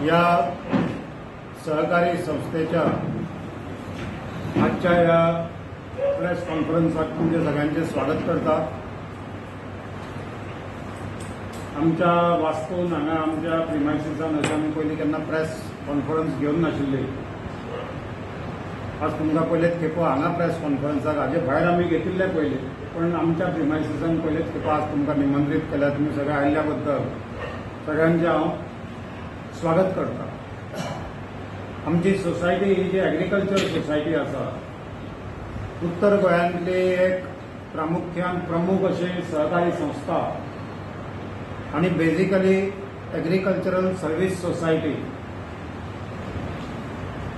या सहकारी संस्थेच्या आजच्या ह्या प्रेस कॉन्फरन्साक तुमचे सगळ्यांचे स्वागत करता. आमच्या वास्तून हांगा आमच्या प्रिमायसिसान अशें आमी पयलीं केन्ना प्रेस कॉन्फरन्स घेवन नाशिल्ली. आज तुमकां पयलेच खेपो हांगा प्रेस कॉन्फरन्साक, हाजे भायर आमी घेतिल्ले पयलीं, पण आमच्या प्रिमायसिसान पयलेच खेपो आज तुमकां निमंत्रीत केल्या. तुमी सगळे आयिल्ल्या बद्दल सगळ्यांचें हांव स्वागत करता. आमची सोसायटी ही जी एग्रीकल्चर सोसायटी आसा, उत्तर गोंयांतली एक प्रामुख्यान प्रमुख अशी सहकारी संस्था आणि बेजिकली एग्रीकल्चरल सर्व्हिस सोसायटी.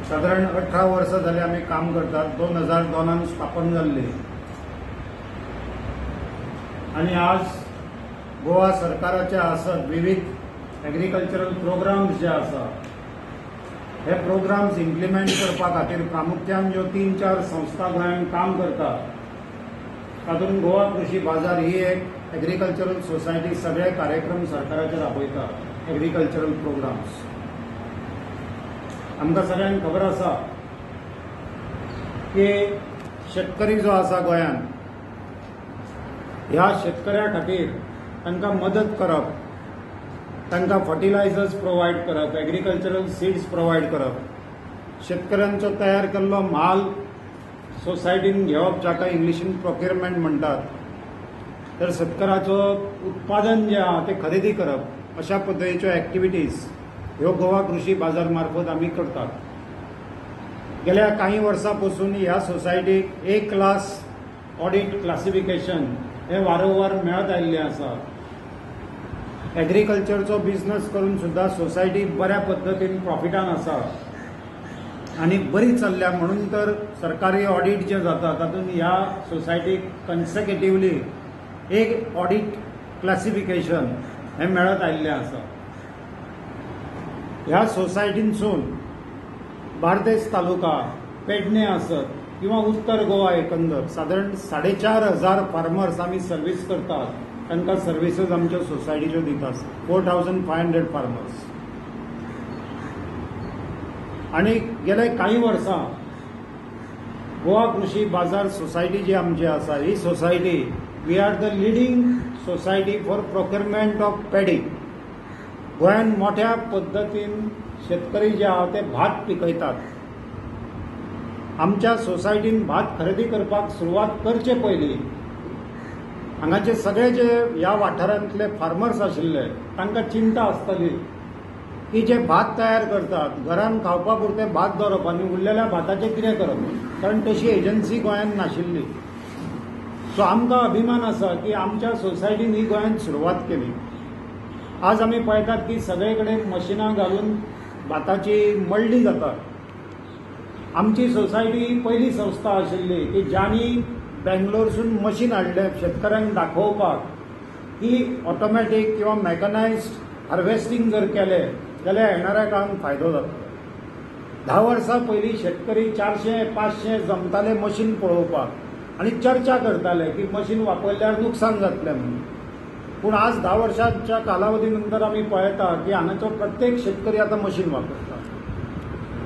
सादारण 18 वर्सां जाली आमी काम करतात. 2002 स्थापन जाल्ली आणि आज गोवा सरकाराचे आसत विविध एग्रीकल्चरल प्रोग्राम्स जे आसा, हे प्रोग्राम्स इम्प्लिमेंट करपा खातीर प्रामुख्यान ज्यो तीन चार संस्था गोंयांत काम करतात, तातूंत गोवा कृषी बाजार ही एक एग्रीकल्चरल सोसायटी सगळे कार्यक्रम सरकाराचे राबयता, एग्रीकल्चरल प्रोग्राम्स. आमकां सगळ्यांक खबर आसा की शेतकरी जो आसा गोंयांत, ह्या शेतकऱ्या खातीर तांकां मदत करप, तांकां फर्टिलायझर्स प्रोवायड करप, एग्रीकल्चरल सीड्स प्रोवायड करप, शेतकऱ्यांचो तयार केल्लो म्हाल सोसायटीन घेवप, जाका इंग्लिशीन प्रोक्युरमेंट म्हणटात, तर शेतकऱ्याचो उत्पादन जें आहा तें खरेदी करप, अशा पद्दतीच्यो एक्टिविटीज ह्यो गोवा कृषी बाजार मार्फत आमी करतात. गेल्या काही वर्सां पसून ह्या सोसायटीक ए क्लास ऑडिट क्लासिफिकेशन हे वारंवार मेळत आयिल्लें आसा. एग्रीकल्चरचो बिझनस करून सुद्दां सोसायटी बऱ्या पद्दतीन प्रॉफिटान आसा आनी बरी चल्ल्या. म्हणून तर सरकारी ऑडिट जें जाता, तातूंत ह्या सोसायटीक कन्सेक्युटिवली एक ऑडिट क्लासिफिकेशन हें मेळत आयिल्लें आसा. ह्या सोसायटीनसून बार्देस तालुका, पेडणे आसत किंवा उत्तर गोवा एकंदर सादारण 4500 फार्मर्स आमी सर्वीस करतात. तांकां सर्विसीस आमच्यो सोसायटीच्यो दितात, 4500 फार्मर्स. आणि गेले काही वर्सां गोवा कृषी बाजार सोसायटी जी आमची आसा, ही society, we are the leading society for procurement of paddy. गोंयांत मोठ्या पद्दतीन शेतकरी जे आहा ते भात पिकयतात. आमच्या सोसायटीन भात खरेदी करपाक सुरवात करचे पयलीं हांगाचे सगळे जे ह्या वाठारांतले फार्मर्स आशिल्ले, तांकां चिंता आसताली की जे भात तयार करतात, घरान खावपा पुरतें भात दवरप आनी उरलेल्या भाताचें कितें करप, कारण तशी एजन्सी गोंयांत नाशिल्ली. सो आमकां अभिमान आसा की आमच्या सोसायटीन ही गोंयांत सुरवात केली. आज आमी पळयतात की सगळे कडेन मशिनां घालून भाताची मळणी जाता. आमची सोसायटी ही पयली संस्था आशिल्ली की ज्यांनी बेंगलोरसून मशीन हाडलें शेतकऱ्यांक दाखोवपाक की ऑटोमॅटीक किंवा मॅकनायज्ड हार्वेस्टींग जर केलें जाल्यार येणाऱ्या काळान फायदो जातलो. 10 वर्सां पयलीं शेतकरी 400 500 जमताले मशीन पळोवपाक आनी चर्चा करताले की मशीन वापरल्यार नुकसान जातलें म्हणून. पूण आज 10 वर्सांच्या कालावधी नंतर आमी पळयता की हांगाचो प्रत्येक शेतकरी आतां मशीन वापरता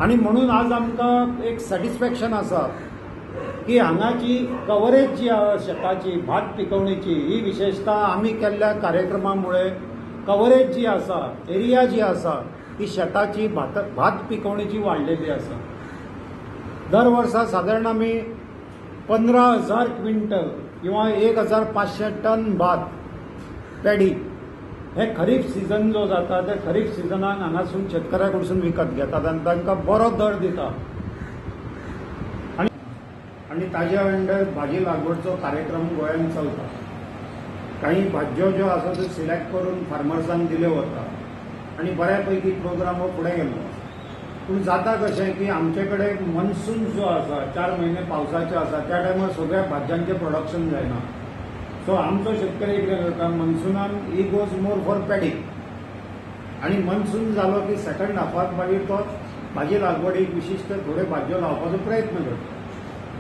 आनी म्हणून आज आमकां एक सॅटिस्फॅक्शन आसा की हांगाची कवरेज जी आहा शेताची, भात पिकोवणेची, ही विशेशतः आमी केल्ल्या कार्यक्रमा मुळे कवरेज जी आसा, एरिया जी आसा, ती शेताची भात पिकोवणेची वाडलेली आसा. दर वर्सा सादारण आमी 15,000 क्विंटल किंवा 1500 टन भात, पॅडी हे खरीप सिजन जो जाता, त्या खरीप सिजनाक हांगासून शेतकऱ्या कडसून विकत घेतात आनी तांकां बरो दर दिता. आनी ताज्या अंडर भाजी लागवडचो कार्यक्रम गोंयांत चलता. काही भाजयो ज्यो आसा त्यो सिलेक्ट करून फार्मर्सांक दिल्यो वता आनी बऱ्या पैकी प्रोग्राम हो फुडें गेल्लो. पूण जाता कशें की आमचे कडेन मॉन्सून जो आसा, 4 म्हयने पावसाचे आसा, त्या टायमार सगळ्या भाजयांचें प्रोडक्शन जायना. सो आमचो शेतकरी कितें करता, मॉन्सुनान he goes more for paddy आनी मॉन्सून जालो की सेकंड हाफाक मागीर तो भाजी लागवडीक विशिश्ट थोड्यो भाजयो लावपाचो प्रयत्न करता.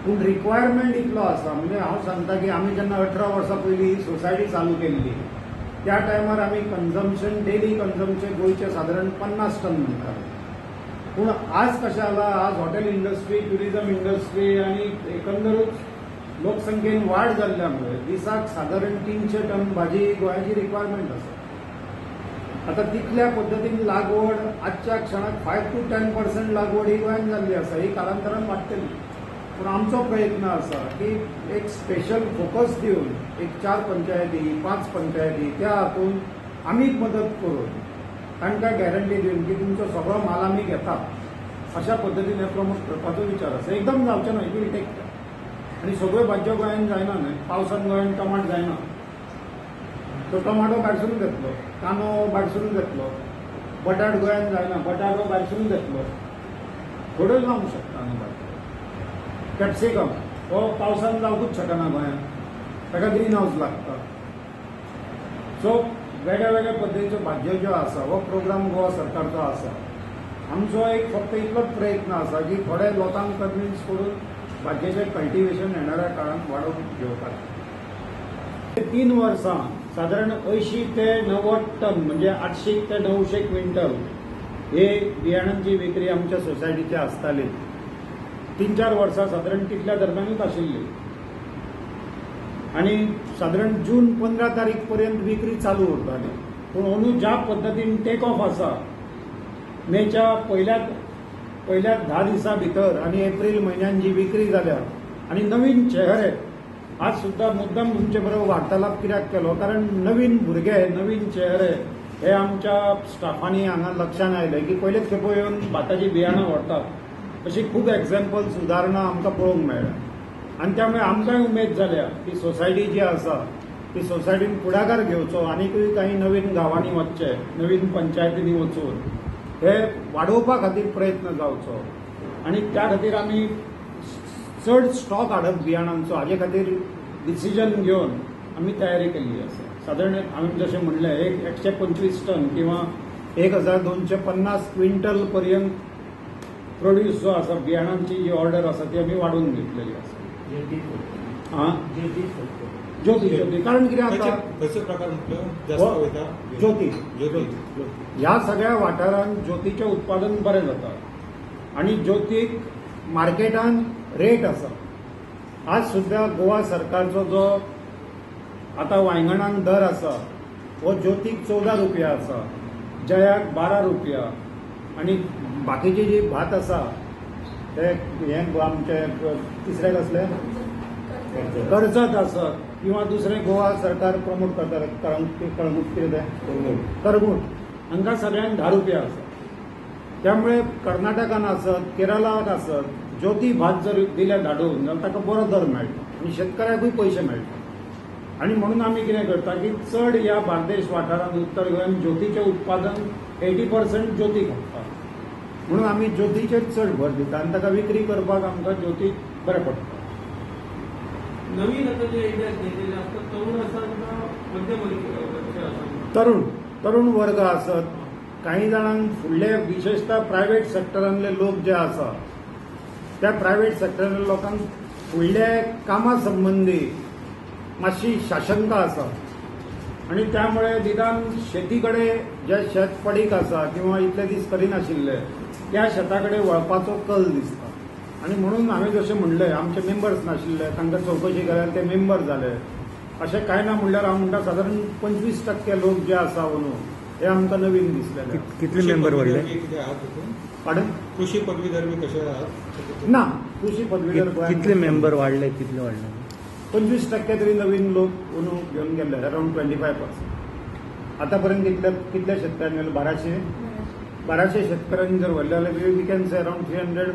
पूण रिक्वायरमेंट इतलो आसा, म्हणजे हांव सांगता की आमी जेन्ना 18 वर्सां पयलीं ही सोसायटी चालू केल्ली त्या टायमार आमी कन्जम्पशन, डेली कन्जम्पशन गोंयचें सादारण 50 टन म्हणटाले. पूण आज कशें जालां, आज हॉटेल इंडस्ट्री, ट्युरिझम इंडस्ट्री आनी एकंदरूच लोकसंख्येन वाड जाल्ल्या मुळे दिसाक सादारण 300 टन भाजी गोंयाची रिक्वायरमेंट आसा. आतां तितल्या पद्दतीन लागवड आजच्या क्षणाक 5 to 10% लागवड ही गोंयांत जाल्ली आसा. ही कालांतरान वाडटली. पूण आमचो प्रयत्न आसा की एक स्पेशल फोकस दिवन एक चार पंचायती, पांच पंचायती, त्या हातून आमी मदत करून तांकां गॅरंटी दिवन की तुमचो सगळो माल आमी घेता, अशा पद्दतीन हें प्रमोट करपाचो विचार आसा. एकदम जावचें ना, it will take. आनी सगळ्यो भाजयो गोंयांत जायना न्हय. पावसान गोंयांत टमाट जायना, तो टमाटो भायरसून घेतलो, कांदो भायरसून घेतलो. बटाट गोंयांत जायना, बटाटो भायरसून घेतलो. थोड्यो जावंक शकता न्हू भाजयो. कॅप्सिकम हो पावसान जावंकूच शकना गोंयांत, ताका ग्रीन हावस लागता. सो वेगळ्या वेगळ्या पद्दतीच्यो भाजयो ज्यो आसा, हो प्रोग्राम गोवा सरकारचो आसा. आमचो एक फक्त इतलोच प्रयत्न आसा की थोडे लोकांक कन्विन्स करून भाजयेचें कल्टिवेशन येणाऱ्या काळांत वाडोवन घेवपाचें. 3 वर्सां सादारण 80 ते 90 टन, म्हणजे 800 ते 900 क्विंटल हे बियाणांची विक्री आमच्या सोसायटीची आसताली. 3-4 वर्सां सादारण तितल्या दरम्यानूच आशिल्ली आनी सादारण जून 15 तारीख पर्यंत विक्री चालू उरताली. पूण अंदू ज्या पद्दतीन टेक ऑफ आसा, मेच्या पयल्या पयल्या 10 दिसां भितर आनी एप्रील म्हयन्यान जी विक्री जाल्या आनी नवीन चेहरे, आज सुद्दां मुद्दम तुमचे बरोबर वार्तालाप कित्याक केलो, कारण नवीन भुरगे, नवीन चेहरे हे आमच्या स्टाफांनी हांगा लक्षांत आयले की पयलेच खेपो येवन भाताची बियाणां व्हरतात. अशी खूब एग्जाम्पल्स, उदाहरणां आमकां पळोवंक मेळ्ळ्या आनी त्यामुळे आमकांय उमेद जाल्या की सोसायटी जी आसा ती सोसायटीन फुडाकार घेवचो आनीकूय काही नवीन गांवांनी वचचे, नवीन पंचायतींनी वचून हे वाडोवपा खातीर प्रयत्न जावचो आनी त्या खातीर आमी चड स्टॉक हाडप बियाणांचो हाजे खातीर डिसिजन घेवन आमी तयारी केल्ली आसा. सादारण हांवें जशें म्हणलें, एक 125 टन किंवा 1250 क्विंटल पर्यंत प्रोड्यूस जो आसा, बियाणांची जी ऑर्डर आसा ती आमी वाडोवन घेतलेली आसा. आं, ज्योती, ज्योती. कारण कितें आसा, खंयचो प्रकार म्हटलं जास्त वयता? ज्योती. ज्योती. ह्या सगळ्या वाठारांत ज्योतीचें उत्पादन बरें जाता आनी ज्योतीक मार्केटान रेट आसा. आज सुद्दां गोवा सरकारचो जो आतां वायंगणाक दर आसा हो ज्योतीक 14 रुपया आसा, जयाक 12 रुपया आनी बाकीची जी भात आसा ते हें आमचे तिसरे कसले कर्जत आसत किंवा दुसरे गोवा सरकार प्रमोट करता, कळंगूट, कितें तें, करगूट, हांकां सगळ्यांक 10 रुपया आसा. त्यामुळे कर्नाटकान आसत, केरळाक आसत, ज्योती भात जर दिले धाडून जाल्यार ताका बरो दर मेळटा आनी शेतकऱ्याकूय पयशे मेळटा. आनी म्हणून आमी कितें करता की चड ह्या बार्देश वाठारांत, उत्तर गोंयांत ज्योतीचें उत्पादन 80% ज्योती खपता, म्हणून आमी ज्योतीचेर चड भर दिता आनी ताका विक्री करपाक आमकां ज्योती बरें पडटा. नवीन आता जे इंडियात घेतलेले असतात, तरुण आसात का मध्यमवर्गीय आसात? तरुण, तरुण वर्ग आसत, काही जाणांक फुडले विशेषतः प्रायव्हेट सेक्टरांतले लोक जे आसा, त्या प्रायव्हेट सेक्टरांतल्या लोकांक फुडल्या कामा संबंदी मातशी साशंका आसा आनी त्यामुळे निदान शेती कडेन, जे शेत पडीक आसा किंवा इतले दीस करिनाशिल्ले, त्या शेता कडेन वळपाचो कल दिसता. आनी म्हणून हांवें जशें म्हणलें, आमचे मेंबर्स नाशिल्ले, तांकां चवकशी केल्यार ते मेंबर जाले. अशें कांय ना म्हणल्यार हांव म्हणटा सादारण 25% लोक जे आसा अंदू हे आमकां नवीन दिसलेले. कितले मेंबर वाडले? कितें आहात तितून? पाडन? कृषी पदवीधर बी कशे आहात? ना, कृषी पदवीधर गोंयांत कितले मेंबर वाडले, कितले वाडले? 25% तरी नवीन लोक अंदू घेवन गेल्ले, अरावंड 25%. आतां पर्यंत कितले कितल्या शेतकऱ्यांनी व्हेले? 1200, 1200 शेतकऱ्यांनी जर व्हरले जाल्यार we can say around 300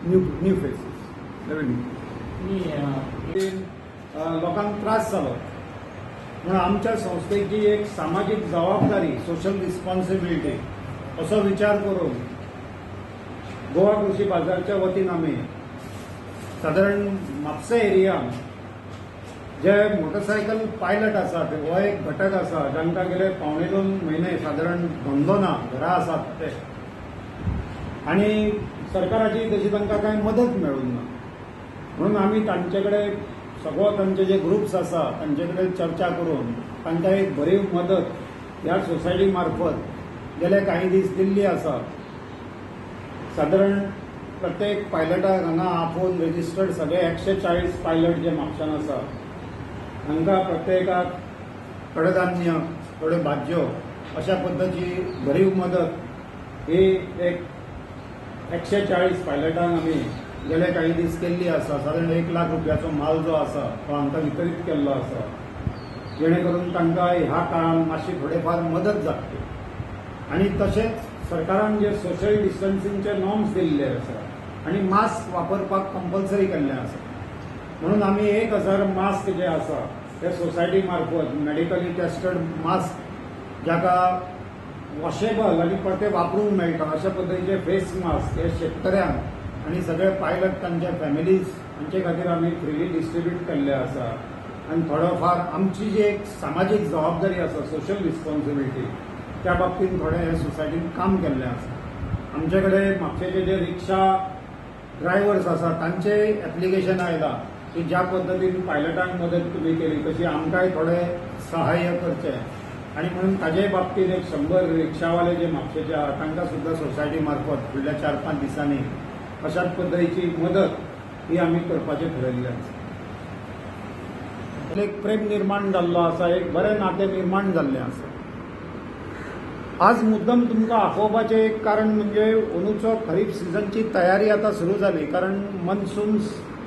new faces, नवीन. लोकांक त्रास जालो म्हणून आमच्या संस्थेची एक सामाजीक जबाबदारी, सोशल रिस्पॉन्सिबिलिटी असो विचार करून गोवा कृषी बाजारच्या वतीन आमी सादारण म्हापसा एरियान जे मोटरसायकल पायलट आसात, हो एक घटक आसा जांकां गेले 1.75 म्हयने सादारण धंदो ना, घरा आसात ते आनी सरकाराची तशी तांकां कांय मदत मेळूंक ना, म्हणून आमी तांचे कडेन सगळो तांचे जे ग्रुप्स आसा तांचे कडेन चर्चा करून तांकां एक भरीव मदत ह्या सोसायटी मार्फत गेले कांय दीस दिल्ली आसा. सादारण प्रत्येक पायलटाक हांगा आपोवन रजिस्टर्ड सगळे 140 पायलट जे म्हापशान आसा हांकां प्रत्येकाक कडधान्य, थोड्यो भाजयो अशा पद्दतीची भरीव मदत ही एक 140 पायलटांक आमी गेले कांय दीस केल्ली आसा. सादारण 1 लाख रुपयाचो माल जो आसा तो हांकां वितरीत केल्लो आसा, जेणे करून तांकां ह्या काळान मातशी थोडेफार मदत जातली. आनी तशेंच सरकारान जे सोशल डिस्टन्सिंगचे नॉर्म्स दिल्ले आसा आनी मास्क वापरपाक कंपल्सरी केल्लें आसा, म्हणून आमी 1000 मास्क जे आसा ते सोसायटी मार्फत मेडिकली टेस्टेड मास्क जाका वॉशेबल आनी परते वापरूंक मेळटा अशा पद्दतीचे फेस मास्क हे शेतकऱ्यांक आनी सगळे पायलट तांच्या फॅमिलीज हांचे खातीर आमी फ्रिली डिस्ट्रिब्यूट केल्ले आसा. आनी थोडो फार आमची जी एक सामाजीक जबाबदारी आसा, सोशल रिस्पॉन्सिबिलिटी, त्या बाबतीन थोडें हे सोसायटीन काम केल्लें आसा. आमचे कडेन म्हापशेचे जे रिक्षा ड्रायव्हर्स आसा तांचे एप्लिकेशन आयलां की ज्या पद्दतीन पायलटांक मदत तुमी केली तशी आमकांय थोडें सहाय्य करचें, आनी म्हणून ताजे बाबतींत एक 100 रिक्षावाले जे म्हापशेचे आहा तांकां सुद्दां सोसायटी मार्फत फुडल्या 4-5 दिसांनी अशाच पद्दतीची मदत ही आमी करपाचें ठरयल्लें आसा. एक प्रेम निर्माण जाल्लो आसा, एक बरें नातें निर्माण जाल्लें आसा. आज मुद्दम तुमकां आफोवपाचें एक कारण म्हणजे अंदूचो खरीप सिजनची तयारी आतां सुरू जाली, कारण मनसून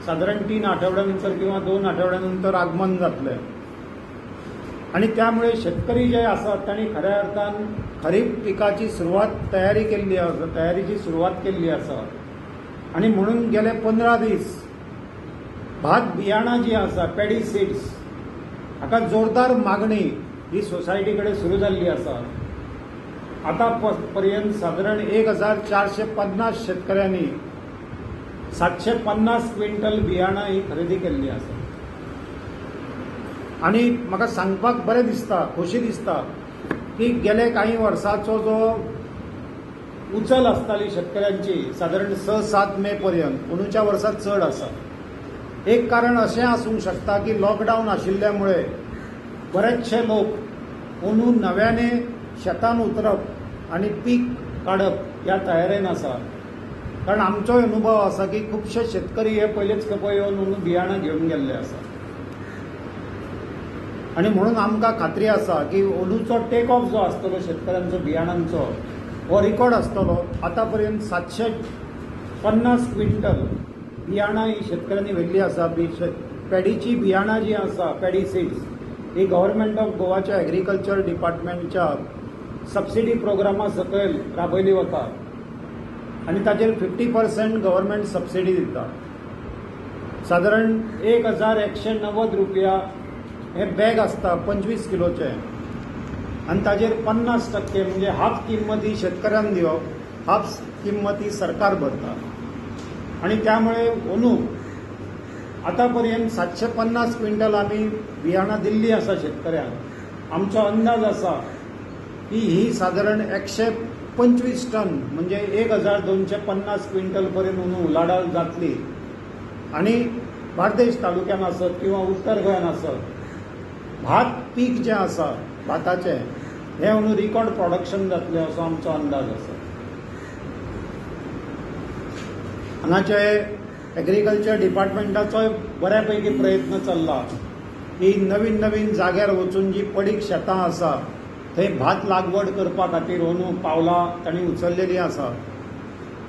सादारण 3 आठवड्या नंतर किंवा 2 आठवड्या नंतर आगमन जातलें आनी त्यामुळे शेतकरी जे आसात तांणी खऱ्या अर्थान खरीप पिकाची सुरवात तयारी केल्ली आसा, तयारीची सुरवात केल्ली आसा. आनी म्हणून गेले 15 दीस भात बियाणां जी आसा, पॅडी सीड्स, हाका जोरदार मागणी ही सोसायटी कडेन सुरू जाल्ली आसा. आतां पर्यंत सादारण 1450 शेतकऱ्यांनी 750 क्विंटल बियाणां ही खरेदी केल्ली आसा. आनी म्हाका सांगपाक बरें दिसता, खोशी दिसता की गेले कांय वर्साचो जो उचल आसताली शेतकऱ्यांची सादारण 6-7 मे पर्यंत, अंदूच्या वर्सा चड आसा. एक कारण अशें आसूंक शकता की लॉकडावन आशिल्ल्या मुळे बरेचशे लोक अंदू नव्याने शेतान उतरप आनी पीक काडप ह्या तयारेन आसा. कारण आमचोय अनुभव आसा की खुबशे शेतकरी हे पयलेच खेपो येवन अंदू बियाणां घेवन गेल्ले आसा. आनी म्हणून आमकां खात्री आसा की अंदूचो टेक ऑफ जो आसतलो शेतकऱ्यांचो बियाणांचो हो रिकॉर्ड आसतलो. आतां पर्यंत 750 क्विंटल बियाणां ही शेतकऱ्यांनी व्हेल्ली आसा. पॅडीची बियाणां जी आसा, पॅडी सीड्स, ही गव्हर्मेंट ऑफ गोवाच्या एग्रीकल्चर डिपार्टमेंटच्या सबसिडी प्रोग्रामा सकयल राबयली वता आनी ताचेर 50% गव्हर्मेंट सबसिडी दिता. सादारण 1190 रुपया हे बॅग आसता 25 किलोचें आनी ताचेर 50% म्हणजे हाफ किंमत ही शेतकऱ्यान दिवप, हाफ किंमत ही सरकार भरता. आनी त्यामुळे अंदू आतां पर्यंत 750 क्विंटल आमी बियाणां दिल्ली आसा शेतकऱ्यांक. आमचो अंदाज आसा की ही सादारण 125 टन म्हणजे 1250 क्विंटल पर्यंत अंदू उलाढाल जातली. आनी बार्देश तालुक्यान आसत किंवा उत्तर गोंयान आसत, भात पीक जें आसा भाताचें हें अंदू रिकॉर्ड प्रोडक्शन जातलें असो आमचो अंदाज आसा. हांगाचे एग्रीकल्चर डिपार्टमेंटाचोय बऱ्या पैकी प्रयत्न चल्ला की नवीन नवीन जाग्यार वचून जी पडीक शेतां आसा थंय भात लागवड करपा खातीर अंदू पावलां तांणी उचललेलीं आसा.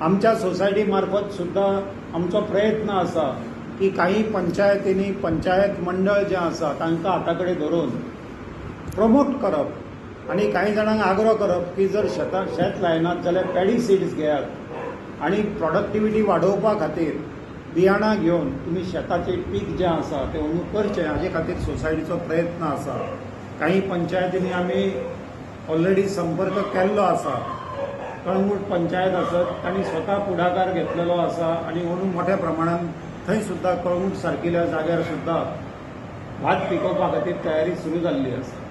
आमच्या सोसायटी मार्फत सुद्दां आमचो प्रयत्न आसा की काही पंचायतींनी पंचायत मंडळ जें आसा तांकां हाता कडेन धरून प्रमोट करप आनी कांय जाणांक आग्रो करप की जर शेत लायनात जाल्यार पॅडी सीड्स घेयात आनी प्रोडक्टिविटी वाडोवपा खातीर बियाणां घेवन तुमी शेताचें पीक जें आसा तें अंदू करचें, हाजे खातीर सोसायटीचो प्रयत्न आसा. काही पंचायतींनी आमी ऑलरेडी संपर्क केल्लो आसा. कळंगूट पंचायत आसत तांणी स्वता पुढाकार घेतलेलो आसा आनी अंदू मोठ्या प्रमाणान थंय सुद्दां कळंगूट सारकिल्या जाग्यार सुद्दां भात पिकोवपा खातीर तयारी सुरू जाल्ली आसा.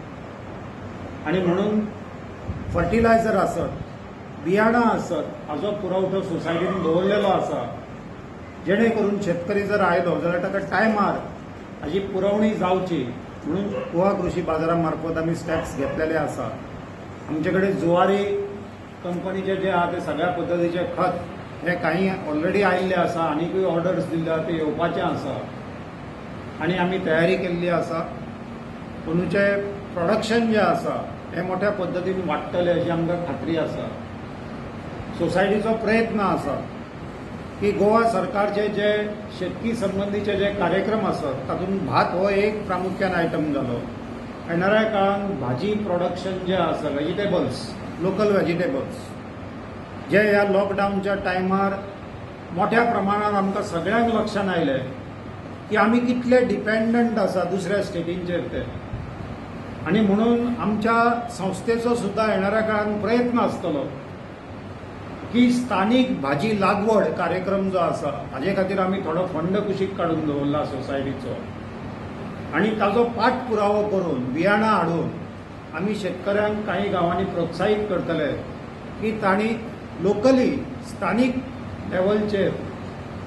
आनी म्हणून फर्टिलायझर आसत, बियाणां आसत, हाजो पुरवठो सोसायटीन दवरलेलो आसा, जेणे करून शेतकरी जर आयलो जाल्यार ताका टायमार हाजी पुरवणी जावची. म्हणून गोवा कृशी बाजारा मार्फत आमी स्टेप्स घेतलेले आसा. आमचे कडेन जुवारी कंपनीचे जे आहा ते सगळ्या पद्दतीचे खत हे काही ऑलरेडी आयिल्ले आसा, आनीकूय ऑर्डर्स दिल्ले आहा, ते येवपाचे आसा आनी आमी तयारी केल्ली आसा. अंदूचें प्रोडक्शन जें आसा हें मोठ्या पद्दतीन वाडटलें अशी आमकां खात्री आसा. सोसायटीचो प्रयत्न आसा की गोवा सरकारचे जे शेतकी संबंदीचे जे कार्यक्रम आसात तातूंत भात हो एक प्रामुख्यान आयटम जालो. येणाऱ्या काळान भाजी प्रोडक्शन जें आसा, व्हेजिटेबल्स, लोकल व्हेजिटेबल्स जे ह्या लॉकडावनच्या टायमार मोठ्या प्रमाणात आमकां सगळ्यांक लक्षांत आयलें की आमी कितले डिपेंडंट आसा दुसऱ्या स्टेटींचेर ते. आनी म्हणून आमच्या संस्थेचो सुद्दां येणाऱ्या काळान प्रयत्न आसतलो की स्थानीक भाजी लागवड कार्यक्रम जो आसा हाजे खातीर आमी थोडो फंड कुशीक काडून दवरला सोसायटीचो आनी ताजो पाठपुरावो करून बियाणां हाडून आमी शेतकऱ्यांक काही गांवांनी प्रोत्साहीत करतले की तांणी लोकली स्थानीक लेवलचेर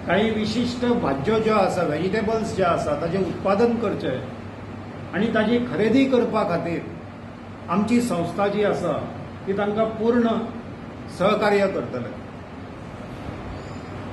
काही विशिश्ट भाज्यो ज्यो आसा, व्हेजिटेबल्स जे आसा ताजें उत्पादन करचें आनी ताजी खरेदी करपा खातीर आमची संस्था जी आसा ती तांकां पूर्ण सहकार्य करतले.